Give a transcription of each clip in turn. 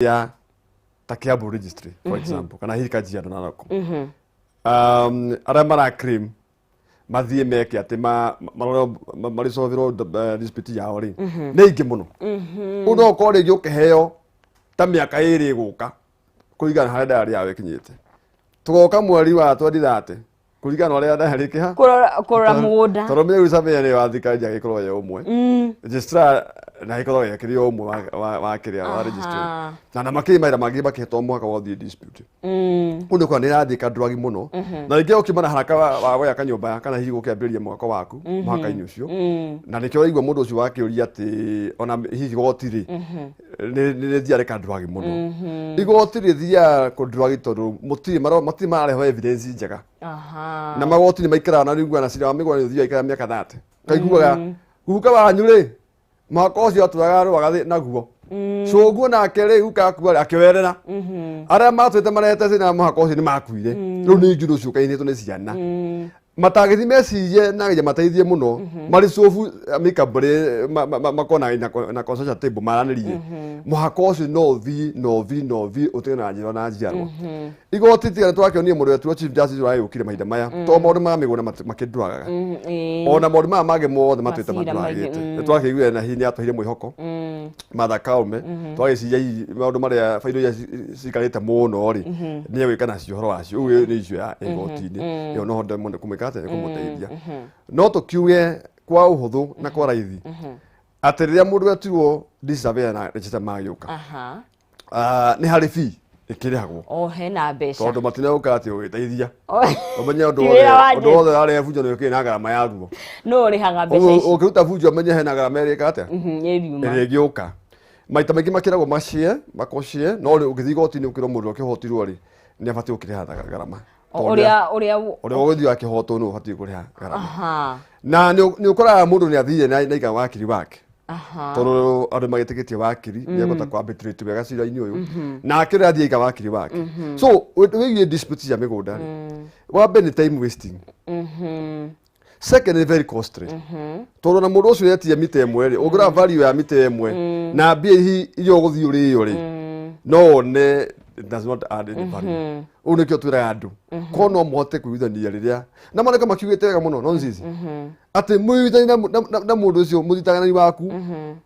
Ya ta Kiambu registry, for example, kana hihi Kajiado, Narok, arĩa mara claim mathiĩ meke atĩ marore marisolverwo dispute yao rĩ, nĩ aingĩ mũno. Ũguo no ũkorwo rĩngĩ ũkĩheo ta mĩaka 2 ĩgũka kũringana na harĩa diary yao ĩkinyĩte. Tũgoka mweri wa 2030 kũringana na ũrĩa diary ĩkĩha kũrora mũgũnda. Tondũ mĩrũ surveyor nĩ wa thirikari agĩkorwo ye ũmwe, registrar na agĩkorwo akĩrĩ o ũmwe wa kĩrĩa wa registry na makĩrĩ mawĩra mangĩ makĩhetwo mwaka wa ũthiĩ dispute. Kũu nĩ kuona nĩ ĩrathiĩ kandwagi mũno, na rĩngĩ ũkiuma na haraka wa gwaka nyũmba kana hihi gũkĩambĩrĩria mwako waku mũhaka-inĩ ũcio, na nĩkĩo ũraigua mũndũ ũcio wakĩũria atĩ ona hihi igoti rĩ nĩ rĩthiaga rĩkandwagi mũno. Igoti rĩthiaga kũndwagi tondũ matirĩ marareho evidence njega, na magoti nĩ maikaraga na rĩu na cira wa mĩgũnda nĩ ũthiaga ikara mĩaka 30 kaiguaga guka wanyu rĩ mwaka ũcio atũraga rũaga naguo cũguo nake rĩ guka akua rĩ akĩwerera arĩa matwĩte marehete thĩna wa mũhaka ũcio nĩ makuire. Rĩu nĩ njũrũ ũcio ũkainĩtwo nĩ ciana matangĩthi mecirie na nginya mateithie mũno marĩ cobu amicably makona na consensus table maranĩrie mũhaka ũcio no ũthiĩ na ũthiĩ na ũthiĩ ũtige na njĩra na njiarwa. Igoti tiga nĩ twakĩonire mũndũ wetirwo chief justice ũragĩũkire mahinda maya to maũndũ ma mĩgũnda makĩndwagaga, ona maũndũ maya mangĩ mothe matwĩte Macira maingĩ, mandwagĩte. Nĩ twakĩiguire na hihi nĩ atũheire mwĩhoko Martha Koome, twagĩciria hihi maũndũ marĩa bairo iria cikarĩte mũno rĩ nĩ egwĩka nacio ũhoro wacio. Ũguo nĩ issue ya igoti-inĩ ĩyo, no hote mũno kũmwĩka atĩa, kũmũteithia. No tũkiuge kwa ũhũthũ na kwa raithi atĩ rĩrĩa mũndũ etirwo surveyor na register magĩũka, nĩ harĩ fee ĩkĩrĩhagwo. O hena mbeca. Tondũ matinagũka atĩ ũgĩteithia ũmenye ũndũ Ti wĩra wa wothe, ũndũ wothe ũrarehe bunjo nĩ ũkĩrĩ na ngarama yaguo. No ũrĩhaga mbeca Ũguo ici. Ũkĩruta bunjo ũmenye hena ngarama ĩrĩka atĩa, ĩriuma. Ĩrĩa ĩngĩũka. Maita maingĩ makĩragwo macie makocie, no rĩ ũngĩthiĩ igoti-inĩ ũkĩrwo mũndũ akĩhotirwo rĩ nĩ abatiĩ gũkĩrĩha ngarama. Tondũ ũrĩa ũrĩa ũgũthiĩ akĩhotwo nĩ ũbatiĩ kũrĩha ngarama. Na nĩ ũkoraga mũndũ nĩ athire na aiga wakiri wake, tondũ andũ magĩtĩkĩtie wakiri nĩ ekũhota kũ arbitrate wega cira-inĩ ũyũ, nake ũrĩa athiĩ aiga wakiri wake. So wĩgiĩ dispute cia mĩgũnda rĩ, wa mbere nĩ time wasting, second nĩ very costly, tondũ na mũndũ ũcio etia mita 1 rĩ, ũngĩrora value ya mita 1 na mbia hihi iria ũgũthiĩ ũrĩo rĩ, no one it does not add any value. Ũguo nĩkĩo twĩraga andũ ko no mũhote kũiguithania rĩrĩa na moneka makiugĩte wega mũno no nzizi atĩ mũiguithanie na mũndũ ũcio mũthitaganani waku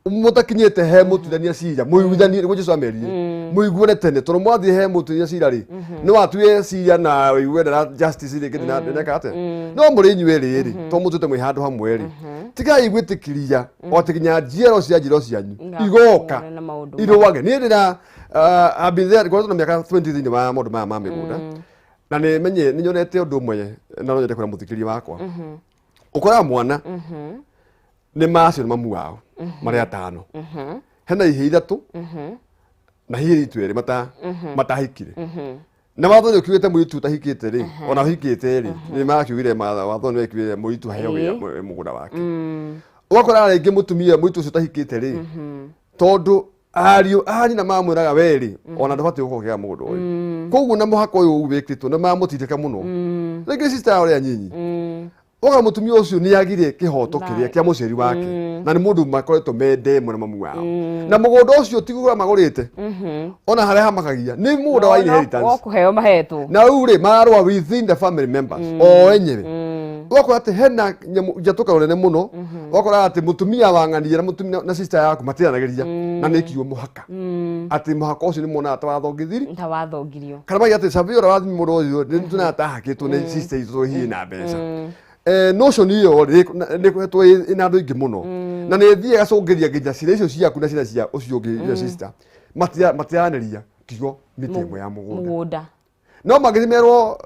mũtakinyĩte he mũtuithania cira, mũiguithanie nĩguo Jesũ amerire mũiguane tene, tondũ mwathiĩ he mũtuithania cira rĩ, nĩ watue cira na ũigue ndara justice rĩngĩ ndĩneka atĩa. No mũrĩ inyuĩ rĩ, tondũ mũtuĩte mwĩ handũ hamwe rĩ, tigai gwĩtĩkĩria o atĩ nginya njiaro cia njiaro cianyu igoka na maũndũ irũage. Niĩ ndĩra I've been there ngoretwo na mĩaka 20 thĩinĩ wa maũndũ maya ma mĩgũnda, na nĩ menye nĩ nyonete ũndũ ũmwe na no nyende kwĩra mũthikĩrĩria wakwa. Ũkoraga mwana nĩ macio nĩ mamu wao marĩ atano, hena ihĩ ithatũ na hihi airĩtu erĩ matahikire, na watho nĩ ũkiugĩte mũirĩtu ũtahikĩte rĩ, ona ũhikĩte rĩ, nĩ makiugire watho nĩ wakiugire mũirĩtu aheo mũgũnda wake. Ũgakora rĩngĩ mũtumia mũirĩtu ũcio ũtahikĩte rĩ, tondũ ariũ a nyina mamwĩraga we rĩ, ona ndũbatiĩ gũkorwo ũkĩgaya mũgũnda ũyũ, koguo na mũhaka ũyũ wĩkĩtwo nĩ mamũtindĩka mũno rĩngĩ sister yao ũrĩa nyinyi. Oga mũtumia ũcio nĩ agire kĩhoto kĩrĩa kĩa mũciari wake, na nĩ mũndũ makoretwo mende mũno mamu wao, na mũgũnda ũcio ti kũgũra magũrĩte, ona harĩa hamakagia nĩ mũgũnda wa inheritance. Wo kũheo mahetwo. Na rĩu rĩ mararũa within the family members o enyewe. Ũgakora atĩ hena njatũkano nene mũno, ũgakora atĩ mũtumia wa ng'ania na mũtumia na sister yaku matiranagĩria, na nĩ kiugo mũhaka atĩ mũhaka ũcio nĩ monaga ta wathongithiri ta wathongirio. Kana maiga atĩ surveyor ũrĩa wathimi mũndũ ũcio nĩ tunaga tahakĩtwo nĩ sister itũ hihi na mbeca. Notion ĩyo rĩ nĩ ĩkoretwo ĩna andũ aingĩ mũno, na nĩ ĩthiaga ĩgacũngĩria nginya cira icio ciaku na cira cia ũcio ũngĩ your sister matiranĩria kiugo mĩtĩ 1 ya mũgũnda. Mũgũnda. No mangĩthiĩ merwo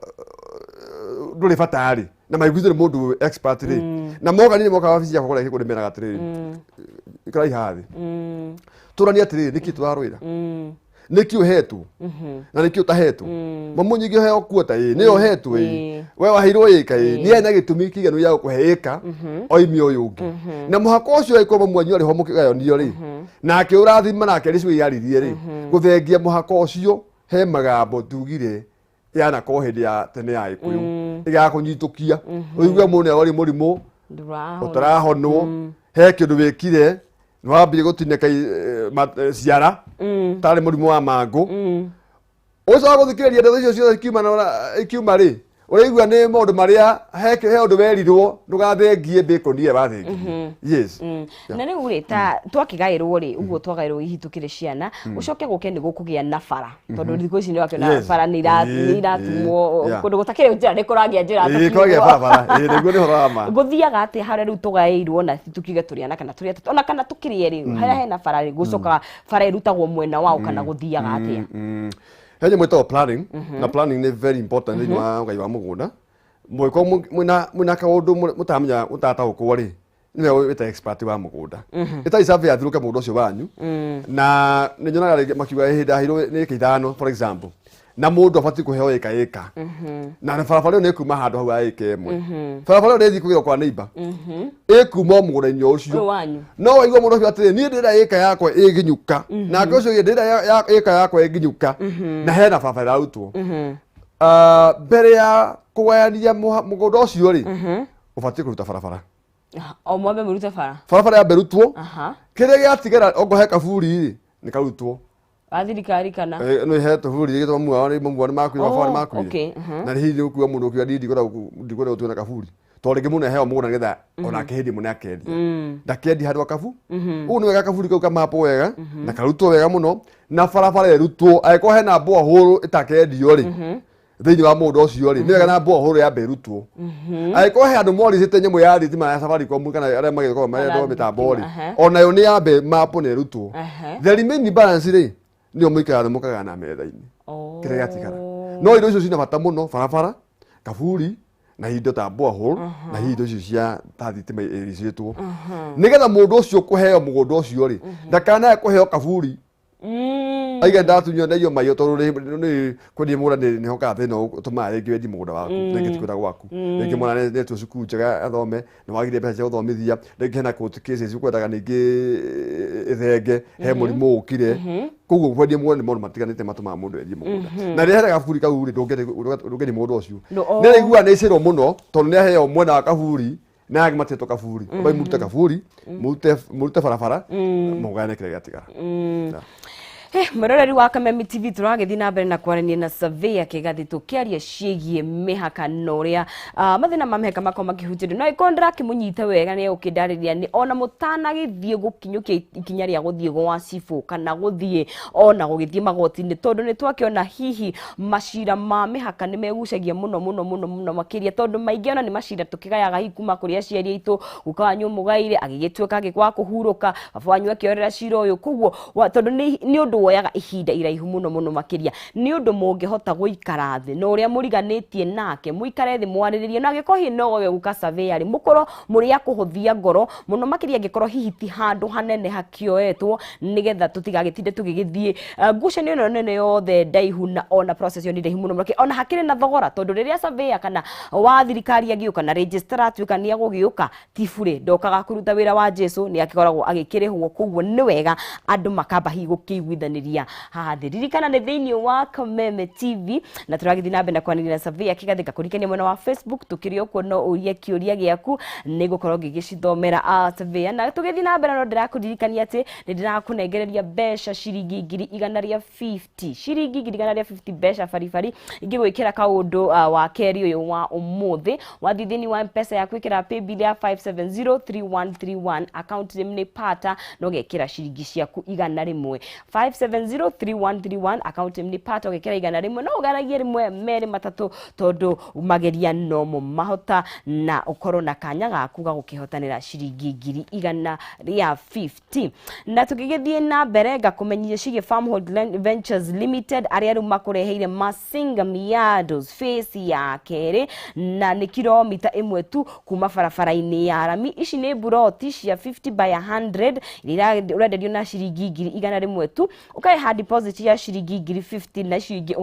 ndũrĩ bata rĩ, na maiguithio nĩ mũndũ expert rĩ, na moka nĩ moka wabici yakwa kũrĩa kũrĩ meraga atĩrĩrĩ, ikarai haha thĩ tũranie atĩrĩrĩ, nĩkĩ tũrarũĩra, nĩkĩ ũhetwo na nĩkĩ ũtahetwo. Mamu nyingĩ ũheo kuota ĩ nĩyo ũhetwo ĩ. We waheirwo ĩka ĩ nĩ ena gĩtũmi kĩiganu gĩa gũkũhe ĩka oimie ũyũ ũngĩ, na mũhaka ũcio angĩkorwo mamu wanyu arĩ ho mũkĩgayanio rĩ, nake ũrathima nake rĩcio yaririe rĩ gũthengia mũhaka ũcio, he magambo tugire yanakorwo hĩndĩ ya tene ya Gĩkũyũ ĩgakũnyitũkia ũigue mũndũ nĩ arwaria mũrimũ ndũrahona. Ũtarahonwo he kĩndũ wĩkire. Nĩ wambire gũtinĩka ciara tarĩ mũrimũ wa mangũ. Ũcoka gũthikĩrĩria ndeto icio ciothe ikiuma ikiuma rĩ, ũraigua nĩ maũndũ marĩa he ũndũ werirwo ndũgathengie bacon ĩyo wathengirie, yes. Na rĩu rĩ, ta twakĩgaĩrwo rĩ, ũguo twagaĩrwo hihi tũkĩrĩ ciana, ũcoke gũke nĩ gũkũgĩa na bara, tondũ thikũ ici nĩ wakĩona bara nĩ iratumwo kũndũ gũtakĩrĩ njĩra, nĩ kũragĩa njĩra. Ĩĩ, kwagĩa barabara. Ĩĩ, nĩguo, nĩ ũhoro wa ma. Gũthiaga atĩa harĩa rĩu tũgaĩirwo, na tukiuge tũrĩ ana kana tũrĩ atatũ, ona kana tũkĩrĩ erĩ, harĩa hena bara rĩ, gũcoka bara ĩrutagwo mwena wao kana gũthiaga atĩa? He nyamũ ĩtagwo planning, na planning nĩ very important thĩinĩ wa ũgai wa mũgũnda. Mũngĩkorwo mwĩna kaũndũ mũtaramenya, mũtarataũkwo rĩ, nĩwe wĩta expert wa mũgũnda, ĩtai survey athiũrũke mũgũnda ũcio wanyu. Na nĩ nyonaga rĩngĩ makiuga hĩndĩ aheirwo nĩ ĩka 5, for example, na mũndũ abatiĩ kũheo ĩka ĩka, na barabara ĩyo nĩ ĩkuma handũ hau ha ĩka 1, barabara ĩyo nĩ ĩthiĩ kũgĩrwo kwa neighbor, ĩkuma o mũgũnda-inĩ o ũcio ũyũ wanyu. No waigua mũndũ ũcio atĩrĩ, niĩ ndĩrenda ĩka yakwa ĩnginyuka, nake ũcio ũngĩ, ndĩrenda ĩka yakwa ĩnginyuka, na hena barabara ĩrarutwo. Ah, mbere ya kũgayania mũgũnda ũcio rĩ, ũbatiĩ kũruta barabara. O mwambe mũrute bara. Barabara yambe ĩrutwo. Kĩrĩa gĩatigara, okorwo he kaburi rĩ, nĩ karutwo. Wa thirikari kana? Eh, no he tũburi gĩtwo mamu wao, mamu wao nĩ makuire, baba wao nĩ makuire. Na hihi nĩ ũkuga mũndũ ũkiuga niĩ ndikwenda gũtua na kaburi, tondũ rĩngĩ mũndũ aheo mũgũnda nĩgetha onake hĩndĩ ĩmwe nĩ akendia, ndakendia handũ ha kabu. Ũguo nĩ wega kaburi kau kamapwo wega na karutwo wega mũno, na barabara ĩrutwo. Angĩkorwo hena borehole ĩtakendio rĩ, thĩinĩ wa mũgũnda ũcio rĩ, nĩ wega na borehole yambe ĩrutwo. Angĩkorwo he andũ moricĩte nyamũ ya thitima ya Safaricom kana arĩa magĩkorwo marendwo mĩtambo rĩ, onayo nĩ yambe mapwo na ĩrutwo. The remaining balance rĩ, nĩyo mũikaraga thĩ mũkagana metha-inĩ kĩrĩa gĩatigara. No indo icio cina bata mũno, barabara, kaburi, na indo ta borehole, na hihi indo icio cia ta thitima ĩricĩtwo, nĩgetha mũndũ ũcio kũheo mũgũnda ũcio rĩ, ndakanae kũheo kaburi aiga ndatunywo ndaiywo maiyo, tondũ nĩ kwendia mũgũnda nĩ hokaga thĩna ũtũmaga rĩngĩ wendie mũgũnda waku, rĩngĩ ti kwenda gwaku, rĩngĩ mwana nĩetwo cukuru njega athome, nĩ wagire mbeca cia gũthomithia, rĩngĩ hena court cases ũkwendaga ningĩ ĩthenge, he mũrimũ ũkire. Koguo kwendia mũgũnda nĩ maũndũ matiganĩte matũmaga mũndũ endie mũgũnda, na rĩrĩa hena kaburi kau rĩ, ndũngĩendia mũgũnda ũcio. No, nĩ araigua nĩ icĩrwo mũno tondũ nĩ aheo mwena wa kaburi na angĩ matihetwo kaburi. Bai mũrute kaburi, mũrute barabara, mũgayane kĩrĩa gĩatigara. Yeah. Mwĩroreri wa Kamemi TV, tũragĩthiĩ na mbere na kwaranĩria na Surveyor Kĩgathi, tũkĩaria ciĩgiĩ mĩhaka na ũrĩa mathĩna ma mĩhaka makorwo makĩhutia andũ. Na ĩkorwo ndĩrakĩmũnyita wega, nĩ egũkĩndarĩria nĩ ona mũtanagĩthiĩ gũkinyũkia ikinya rĩa gũthiĩ gwa cibũ kana gũthiĩ ona gũgĩthiĩ magoti-inĩ, tondũ nĩ twakĩona hihi macira ma mĩhaka nĩ megucagia mũno mũno mũno mũno makĩria, tondũ maingĩ ona nĩ macira tũkĩgayaga hihi kuma kũrĩ aciari aitũ, guka wanyu mũgaire agĩgĩtuĩka agĩkwa kũhurũka, baba wanyu akĩorera cira ũyũ. Koguo tondũ nĩ ũndũ woyaga ihinda iraihu mũno mũno makĩria, nĩ ũndũ mũngĩhota gũikara thĩ na ũrĩa mũriganĩtie nake, mũikare thĩ mwarĩrĩrie, na angĩkorwo hihi no we guka surveyor rĩ, mũkorwo mũrĩ a kũhũthia ngoro mũno makĩria, angĩkorwo hihi ti handũ hanene hakĩoetwo, nĩgetha tũtigagĩtinde tũgĩgĩthiĩ ngucanio ĩno nene yothe ndaihu, na ona process ĩyo nĩ ndaihu mũno makĩria, ona hakĩrĩ na thogora, tondũ rĩrĩa surveyor kana wa thirikari agĩũka na registrar atuĩka nĩ agũgĩũka, ti burĩ, ndokaga kũruta wĩra wa Jesu, nĩ akĩkoragwo agĩkĩrĩhwo. Koguo nĩ wega andũ makamba hihi gũkĩiguithanĩria haha thĩ. Ririkana nĩ thĩinĩ wa Kameme TV na tũragĩthiĩ na mbere na kwaranĩria na Surveyor Kĩgathi. Ngakũririkania mwena wa Facebook tũkĩrĩ o kuo, no ũrie kĩũria gĩaku, nĩ gũkorwo ngĩgĩcithomera surveyor. Na tũgĩthiĩ na mbere, no ndĩrakũririkania atĩ nĩ ndĩrakũnengereria mbeca ciringi 150,000, ciringi 150,000, mbeca baribari ingĩgwĩkĩra kaũndũ wa kerĩ ũyũ wa ũmũthĩ. Wathiĩ thĩinĩ wa Mpesa yaku, ĩkĩra paybill ya 5703131, account name nĩ Pata, na ũgekĩra ciringi ciaku 100. 5703131, account name nĩ Pata, ũgekĩra 100. No ũgeragie rĩmwe, merĩ, matatũ, tondũ mageria nomo mahota, na ũkorwo na kanya gaku ga gũkĩhotanĩra ciringi 150,000. Na tũgĩgĩthiĩ na mbere, ngakũmenyithia ciĩgiĩ Farmhold Ventures Limited, arĩa rĩu makũreheire Masinga Miados phase ya kerĩ, na nĩ kilomita 1 tu kuma barabara-inĩ ya rami. Ici nĩ buroti cia 50 by 100 iria ũrenderio na ciringi 100,000 tu. Ũkarĩha deposit ya ciringi 50,000 na icio ingĩ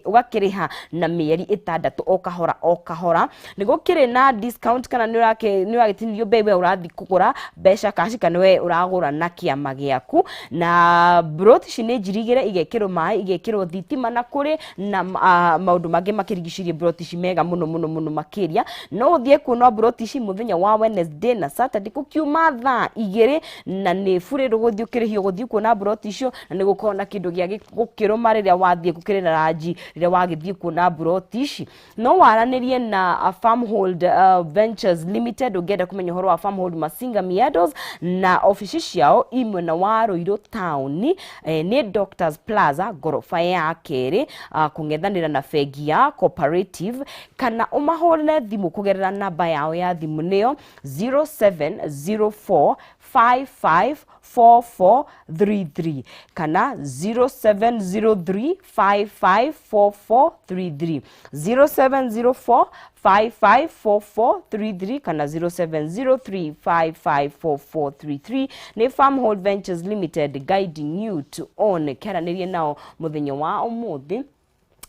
ũgakĩrĩha na mĩeri 6 o kahora o kahora. Nĩ gũkĩrĩ na discount kana nĩ ũragĩtinĩrio mbei we ũrathiĩ kũgũra mbeca cash kana we ũragũra na kĩama gĩaku. Na broti ici nĩ njirigĩre, igekĩrwo maĩ, igekĩrwo thitima, na kũrĩ na maũndũ mangĩ makĩrigicĩirie broti ici mega mũno mũno mũno makĩria. No ũthiĩ kuona broti ici mũthenya wa Wednesday na Saturday gũkiuma thaa 2, na nĩ burĩ rũgũthiĩ ũkĩrĩhio gũthiĩ kuona broti icio, na nĩ gũkorwo na kĩndũ gĩa gũkĩrũma rĩrĩa wathiĩ gũkĩrĩ na ranji rĩrĩa wagĩthiĩ kuona broti ici. No waranĩrie na Farmhold Ventures Limited ũngĩenda kũmenya ũhoro wa Farmhold Masinga Meadows, na obici ciao i mwena wa Ruiru town, nĩ Doctors Plaza ngoroba ya kerĩ, kũng'ethanĩra na bengi ya Cooperative, kana ũmahũrĩre thimũ kũgerera namba yao ya thimũ nĩyo 0704 554433 kana 0703 554433, 0704 554433 kana 0703 554433. Nĩ Farmhold Ventures Limited, guiding you to own. Kĩaranĩrie nao mũthenya wa ũmũthĩ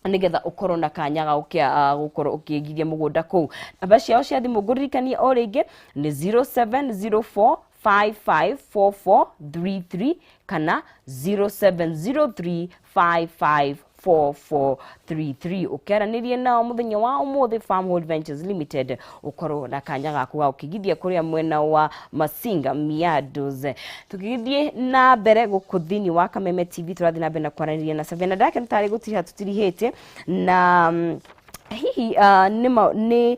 nigetha ũkorwo na kanya ga gũkorwo ũkĩigithia mũgũnda kũu. Namba ciao cia thimũ ngũririkanie o rĩngĩ nĩ 0704 554433 kana 0703 554433. Ũkĩaranĩrie nao mũthenya wa ũmũthĩ, Farmhold Ventures Limited, ũkorwo na kanya gaku ga gũkĩigithia kũrĩa mwena wa Masinga Meadows. Tũgĩthiĩ na mbere gũkũ thĩinĩ wa Kameme TV, tũrathiĩ na mbere na kwaranĩria na Savena Ndake nĩ tarĩ gũtiriha tũtirihĩte na hihi nĩ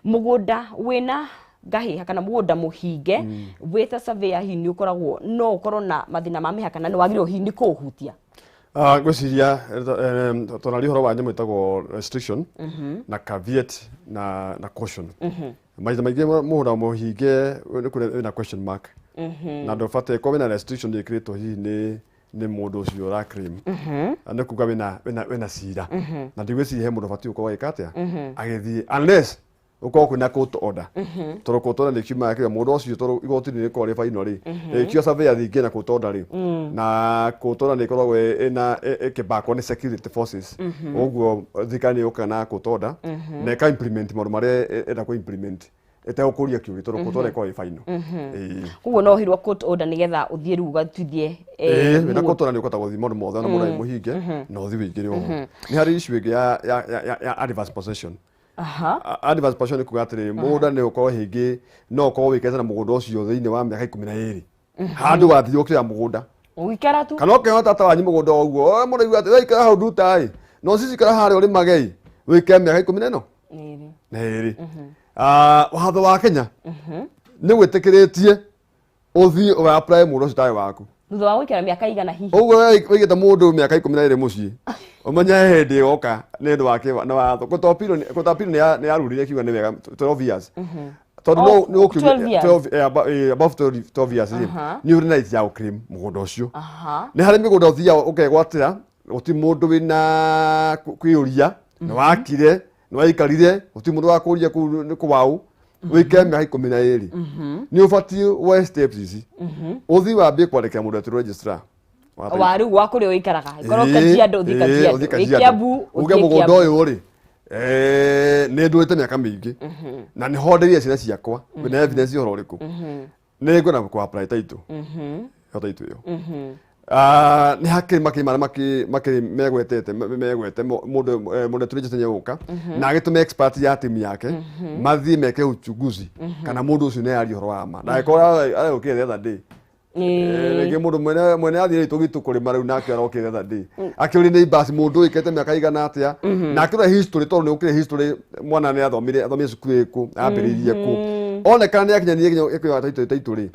mũgũnda wĩna ngahĩha kana mũgũnda mũhinge wĩta surveyor, hihi nĩ ũkoragwo no ũkorwo na mathĩna ma mĩhaka na nĩ wagĩrĩirwo hihi nĩ kũũhutia? Ngwĩciria tũraria ũhoro wa nyamũ ĩtagwo restriction na caveat na caution. Mahinda maingĩ mũgũnda mũhinge nĩ kũrĩa wĩna question mark na ndũbatiĩ korwo wĩna restriction ĩkĩrĩtwo hihi nĩ mũndũ ũcio ũra claim, na nĩ kuga wĩna cira, na ndigwĩciria he mũndũ ũbatiĩ gũkorwo agĩka atĩa agĩthiĩ unless ũkorwo kwĩna court order, tondũ court order nĩ kiumaga kĩrĩa mũndũ ũcio, tondũ igoti nĩ rĩkoragwo rĩ final rĩ, rĩkio surveyor rĩngĩ na court order rĩ, na court order nĩ ĩkoragwo ĩna ĩkĩbackwo nĩ security forces. Ũguo thirikari nĩ yũkaga na court order na ĩka implement maũndũ marĩa ĩrenda kũ implement ĩtegũkũria kĩũria, tondũ court order ĩkoragwo ĩ final. Ĩĩ. Koguo no ũheirwo court order nĩgetha ũthiĩ rĩu ũgatuithie? Ĩĩ, wĩna court order nĩ ũkũhota gũthiĩ maũndũ mothe ona mũndũ arĩ mũhinge na ũthiĩ wĩingĩre ũguo. Nĩ harĩ issue ĩngĩ ya adverse possession. Adverse possession nĩ kuga atĩrĩrĩ, mũgũnda nĩ ũkorwo hĩngĩ no ũkorwo wĩkĩte na mũgũnda ũcio thĩinĩ wa mĩaka 12 handũ wathiĩ ũkĩoya mũgũnda ũgĩikara tu kana ũkĩona tata wanyu mũgũnda ũguo mũraigua atĩ "We ikara hau nduta ĩ no cici ikara harĩa ũrĩmage ĩ wĩke mĩaka ikũmi na ĩno 2." Na ĩrĩ." Watho wa Kenya nĩ gwĩtĩkĩrĩtie ũthiĩ ũ apply mũgũnda ũcio tarĩ waku thutha wa gũikara mĩaka igana hihi. Ũguo we wĩigĩte mũndũ mĩaka 12 mũciĩ, ũmenye he hĩndĩ ĩgoka nĩ ũndũ wa na watho court appeal nĩ yarurire kiuga nĩ wega 12 years, tondũ Oh, no nĩ ũkiuga 12 years. 12, above 12 years rĩ, nĩ ũrĩ na right ya gũclaim mũgũnda ũcio. Nĩ harĩ mĩgũnda ũthiaga ũkegwatĩra, gũtirĩ mũndũ wĩna kwĩyũria nĩ wakire nĩ waikarire, gũtirĩ mũndũ wa kũria kũu nĩ kũwaũ wĩke mĩaka 12. Nĩ ũbatiĩ woe steps ici, ũthiĩ wambie kwandĩkĩra mũndũ etĩrwo registrar wa rĩu wa kũrĩa ũikaraga, korwo Kajiado, ũthiĩ Kajiado. Ũthiĩ Wĩ Kajiado. Kiambu, Uge ũthiĩ mũgũnda Kiambu. ũyũ rĩ, nĩ ndũrĩte mĩaka mĩingĩ na nĩ honderie ciana ciakwa, wĩna evidence ũhoro ũrĩkũ, nĩ ngwenda kũ apply title ĩyo, title ĩyo. Nĩ hakĩrĩ makĩrĩ marĩa makĩrĩ megwetete megwete mũndũ etũrĩte nĩ egũka na agĩtũme expert ya timu yake mathiĩ meke uchunguzi kana mũndũ ũcio nĩ aria ũhoro wa ma, na angĩkorwo aragũkire the other day. Rĩngĩ mũndũ mwene athiĩ rĩu kũrĩma rĩu nake arokire the other day akĩũria nĩ ibasi mũndũ ũyũ mĩaka igana atĩa, na akĩrora history, tondũ nĩ gũkĩrĩ history, mwana nĩ athomire cukuru ĩkũ, ambĩrĩirie kũ, onekana nĩ akinyanĩire nginya ĩkĩoya title rĩ,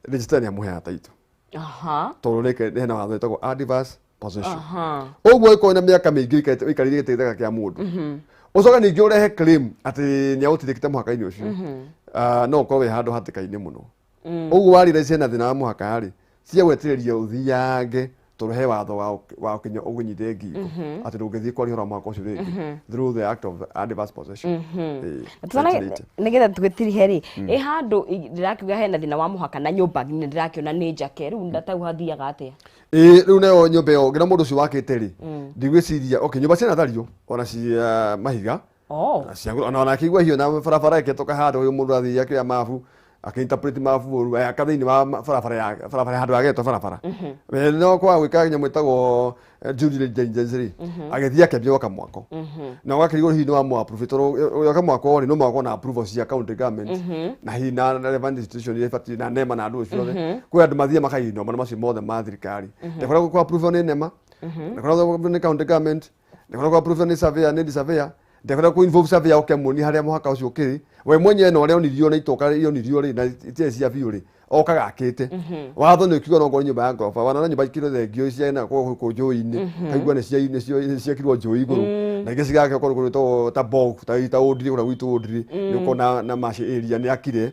registrar nĩ amũheaga title, tondũ nĩ hena watho wĩtagwo adverse possession. Ũguo ĩkorwo na mĩaka mĩingĩ ũikarĩire gĩtĩ gĩthaka kĩa mũndũ, ũcoke ningĩ ũrehe claim atĩ nĩ agũtirĩkĩte mũhaka-inĩ ũcio, no ũkorwo wĩ handũ hatĩka-inĩ mũno. Ũguo warĩra ciana thĩna wa mũhaka rĩ, cia gwetereria ũthiange, Tondũ he watho wa ũkinya ũgũnyite ngingo atĩ ndũngĩthiĩ kwaria ũhoro wa mũhaka ũcio rĩngĩ through the act of adverse possession. Twana 1980. Nigetha tũgĩtirihe rĩ, ĩ handũ ndĩrakiuga hena thĩna wa mũhaka na nyũmba nĩ ndĩrakĩona nĩ njake, rĩu ndatau hathiaga atĩa? Ĩĩ, rĩu nayo nyũmba ĩyo nginya mũndũ ũcio wakĩte rĩ, ndigwĩciria, okay, nyũmba ciana thario ona cia mahiga Oh. na cia ona akĩigua hiyo na barabara ĩkĩtoka handũ ũyũ mũndũ athiĩ akĩoya mabu, akĩinterpret mabu ũru, aka thĩinĩ wa barabara ya barabara handũ hagetwo barabara. We no kwa gwĩka nyamũ ĩtagwo due diligence rĩ, agĩthiĩ akĩambia gwaka mwako na ũgakĩrigwo hihi nĩ wa approve, tondũ gwaka mwako rĩ, no mwako na approval cia county government na hihi na relevant institution iria ibatiĩ na NEMA na andũ acio othe. Kwĩ andũ mathiĩ makainwo maũndũ macio mothe ma thirikari, ndekora kwa approve nĩ NEMA, ndekora nĩ county government, ndekora kwa approve nĩ surveyor, nĩ surveyor, ndekora ku involve surveyor oke muonie harĩa mũhaka ũcio ũkĩrĩ we mwenyewe, na ũrĩa onirio na itoka onirio rĩ, na itirĩ cia biũ rĩ, okaga akĩte watho nĩ ũkiuga no ngorwo nyũmba ya ngoroba wana nyũmba ikirwo thengio ciana kũu njũĩ-inĩ, kaigua nĩ cia nĩ ciakirwo njũĩ igũrũ na ingĩ cigakĩrwo kũndũ kũrĩtwo ta bog ta ũndiri kũrĩa gwitũ ũndiri nĩ ũkona na maci area nĩ akire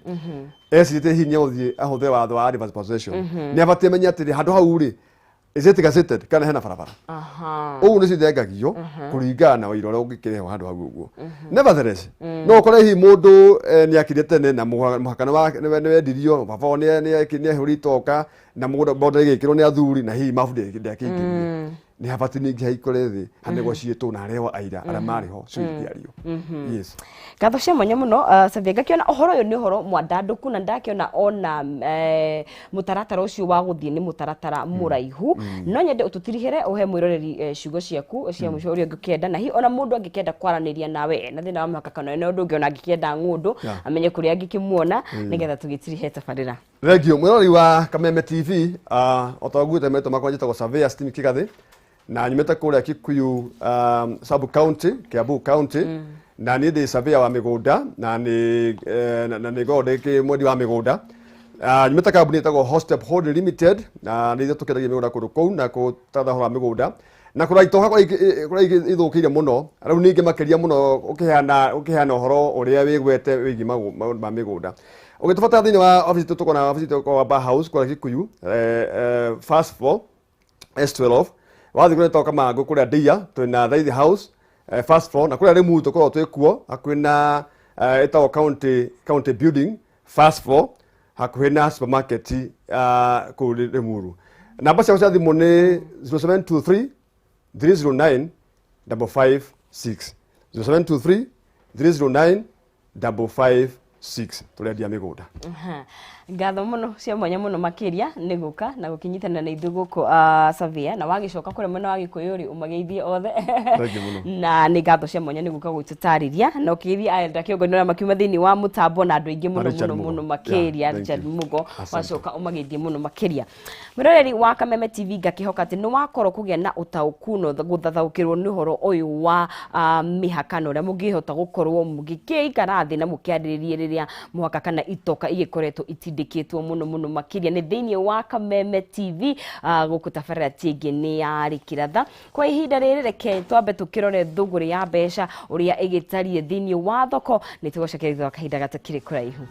ecirĩte hihi nĩ egũthiĩ ahũthĩre watho wa adverse possession. Nĩ abatiĩ amenye atĩrĩ, handũ hau rĩ, is it gazetted kana hena barabara? Ũguo nĩ cithengagio kũringana na ũira ũrĩa ũngĩkĩrehwo handũ hau ũguo. Nevertheless, no ũkore hihi mũndũ nĩ akire tene na mũhaka nĩ wendirio, baba wao nĩ ahũrire itoka na mũgũnda boda ĩgĩkĩrwo nĩ athuri na hihi mabu ndĩakĩingĩrire, nĩ habatiĩ ningĩ haikore thĩ hanegotiatwo na harehwo aira arĩa marĩ ho cio ingĩario, yes. Ngatho cia mwanya mũno, Savia. Ngakĩona ũhoro ũyũ nĩ ũhoro mwandandũku na ndakĩona ona mũtaratara ũcio wa gũthiĩ nĩ mũtaratara mũraihu. No nyende ũtũtirihere, ũhe mwĩroreri ciugo ciaku cia mũico ũrĩa ũngĩkĩenda, na hihi ona mũndũ angĩkĩenda kwaranĩria nawe ena thĩna wa mĩhaka kana ena ũndũ ũngĩ ona angĩkĩenda ng'ũndũ amenye kũrĩa angĩkĩmuona, nĩgetha tũgĩtirihe tabarĩra. Thank you, mwĩroreri wa Kameme TV. O ta ũguo metwo makwa, njĩtagwo Surveyor Stephen Kigathi na nyumĩte kũrĩa Kikuyu sub county, Kiambu County, na niĩ ndĩ surveyor wa mĩgũnda na nĩ na nĩ ngoragwo ndĩ mwendi wa mĩgũnda. Nyumĩte kambuni ĩtagwo Hostep Holding Limited na nĩ ithuĩ tũkĩendagia mĩgũnda kũndũ kũu na kũtatha ũhoro wa mĩgũnda na kũrora itoka kũrĩa ithũkĩire mũno. Rĩu ningĩ makĩria mũno ũkĩheana ũhoro ũrĩa wĩgwete wĩgiĩ maũndũ ma mĩgũnda ũgĩtũbatara thĩinĩ wa ofici tũkorwo na ofici tũkorwo wa House kũrĩa Kikuyu, first floor S12. Wathiĩ kũrĩa ĩtagwo Kamangũ, kũrĩa Ndia, twĩna Thaithi House, first floor, na kũrĩa Limuru tũkoragwo twĩ kuo hakuhĩ na ĩtagwo County Building, first floor, hakuhĩ na supermarket kũu Limuru. Namba ciakwa cia thimũ nĩ 0723 309 556, 0723 309 556. Tũrendia mĩgũnda. Aha. Ngatho mũno cia mwanya mũno makĩria nĩ gũka na gũkĩnyitanĩra na ithuĩ gũkũ, Savia, na wagĩcoka kũrĩa mwena wa Gĩkũyũ rĩ, ũmageithie othe. Thank you mũno. Na nĩ ngatho cia mwanya nĩ gũka gũtũtarĩria na ũkĩgeithia aelda kĩongo nĩ arĩa makiuma thĩinĩ wa mũtambo na andũ aingĩ mũno Richard mũno Mugo. mũno makĩria. Yeah, thank Richard you. Mugo. Asante. Wacoka ũmageithie mũno makĩria. Mwĩroreri wa Kameme TV, ngakĩhoka atĩ nĩ wakorwo kũgĩa na ũtaũku na gũthathaũkĩrwo nĩ ũhoro ũyũ wa mĩhaka na ũrĩa mũngĩhota gũkorwo mũgĩkĩikara thĩ na mũkĩarĩrĩrie rĩrĩa mũhaka kana itoka igĩkoretwo itindĩkĩtwo mũno mũno makĩria. Nĩ thĩinĩ wa Kameme TV, gũkũ tabarĩra tingĩ nĩ ya Rĩkĩratha. Kwa ihinda rĩrĩ, reke twambe tũkĩrore thũgũrĩ ya mbeca ũrĩa ĩgĩtariĩ thĩinĩ wa thoko. Nĩ tũgũcokeria thutha wa kahinda gatakĩrĩ kũraihu.